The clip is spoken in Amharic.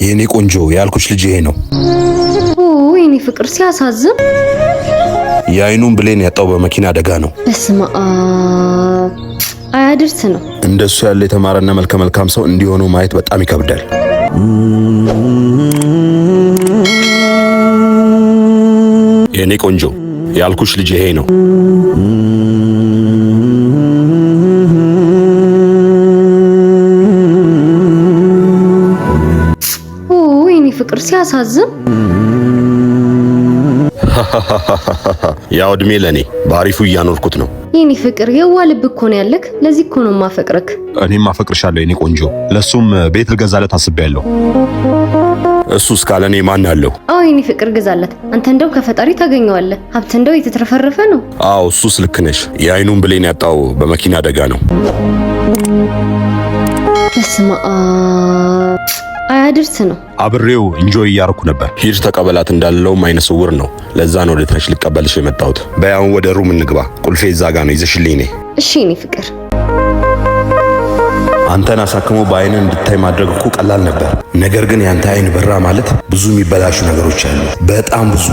የኔ ቆንጆ፣ ያልኩሽ ልጅ ይሄ ነው። ኦ የኔ ፍቅር፣ ሲያሳዝን። የአይኑን ብሌን ያጣው በመኪና አደጋ ነው። በስመ አብ፣ አያድርስ ነው። እንደሱ ያለ የተማረና መልከ መልካም ሰው እንዲሆኑ ማየት በጣም ይከብዳል። የኔ ቆንጆ፣ ያልኩሽ ልጅ ይሄ ነው። ኦ የኔ ፍቅር፣ ሲያሳዝን። ያው እድሜ ለኔ በአሪፉ እያኖርኩት ነው። የኔ ፍቅር፣ የዋህ ልብ እኮ ነው ያለክ። ለዚህ እኮ ነው ማፈቅርክ። እኔም አፈቅርሻለሁ የኔ ቆንጆ። ለሱም ቤት ልገዛለት አስቤያለሁ። እሱ እስካለ እኔ ማን አለው? አዎ የኔ ፍቅር፣ ግዛለት። አንተ እንደው ከፈጣሪ ታገኘዋለህ። ሀብት እንደው የተትረፈረፈ ነው። አዎ፣ እሱስ ልክ ነሽ። የአይኑን ብሌን ያጣው በመኪና አደጋ ነው። በስመ አብ፣ አያድርስ ነው። አብሬው enjoy እያረኩ ነበር። ሂድ ተቀበላት እንዳለውም አይነ ስውር ነው። ለዛ ነው ወደ ታች ልቀበልሽ የመጣሁት። በይ አሁን ወደ room እንግባ። ቁልፌ እዛ ጋ ነው፣ ይዘሽልኝ ነይ። እሺ የኔ ፍቅር። አንተን አሳክሞ በአይን እንድታይ ማድረግ እኮ ቀላል ነበር። ነገር ግን ያንተ አይን በራ ማለት ብዙ የሚበላሹ ነገሮች አሉ፣ በጣም ብዙ።